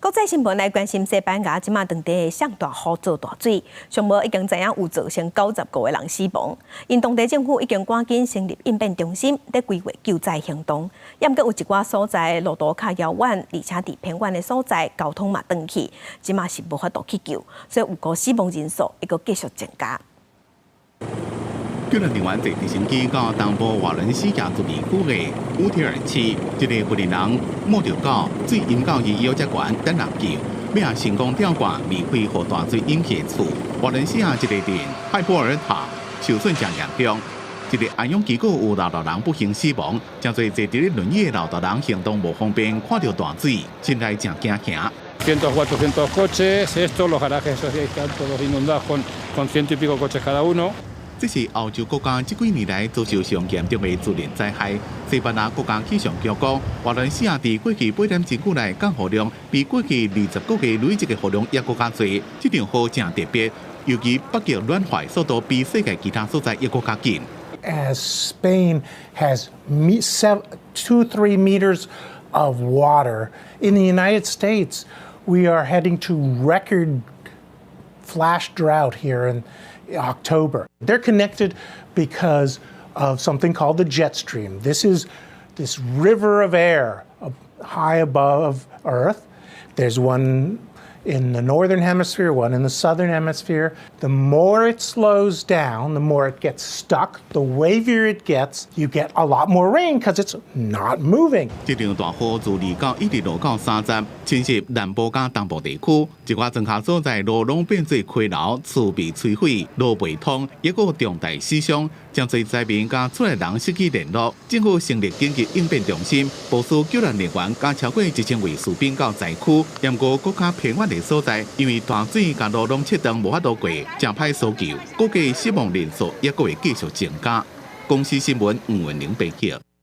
國際新聞來關心西班牙這馬當地上大雨做大水，上無已經知影有造成95個人死亡。𪜶當地政府已經趕緊成立應變中心，咧規劃救災行動。猶閣有一寡所在路途較遙遠，而且佇偏遠的所在交通嘛斷去，這馬是無法度去救，所以預估死亡人數會閣繼續增加。救援人員坐直升機到東部瓦倫西亞自治區的烏提爾市，一个婦人摸著狗水淹到伊腰遮懸，等人救，尾仔成功吊掛離開予大水淹去的厝。瓦倫西亞一個鎮海波爾塔受損誠嚴重，一個安養機構有老大人不幸死亡，誠濟坐佇咧輪椅的老大人行動無方便，看著大水，心內誠驚嚇。 400 coches, esto, los garajes están todos inundados con ciento y pico coches cada uno. 這是歐洲國家這幾年來遭受上嚴重的自然災害。西班牙國家氣象局講，瓦倫西亞佇過去八點鐘久內降雨量比過去20個月累積的雨量猶閣較濟。這場雨誠特別，尤其北極暖化速度比世界其他所在猶閣較緊。 As Spain has 2, 3 meters of water, in the United States, we are heading to record flash drought here in October. They're connected because of something called the jet stream. This is this river of air high above Earth. There's one in the northern hemisphere, one in the southern hemisphere. The more it slows down, the more it gets stuck, the wavier it gets, you get a lot more rain because it's not moving. 這場大雨自二九一直落到30，侵襲南部佮東部地區，一寡莊跤所在路攏變做溪流，厝被摧毀，路袂通，抑閣有重大死傷，誠濟災民佮厝內人失去聯絡。政府成立緊急應變中心，部署救援人員佮超過1000位士兵到災區。毋過閣較偏遠的所在，因為大水共路攏切斷，無法度過，誠歹搜救，估計死亡人數抑閣會繼續增加。公視新聞吳文玲報道。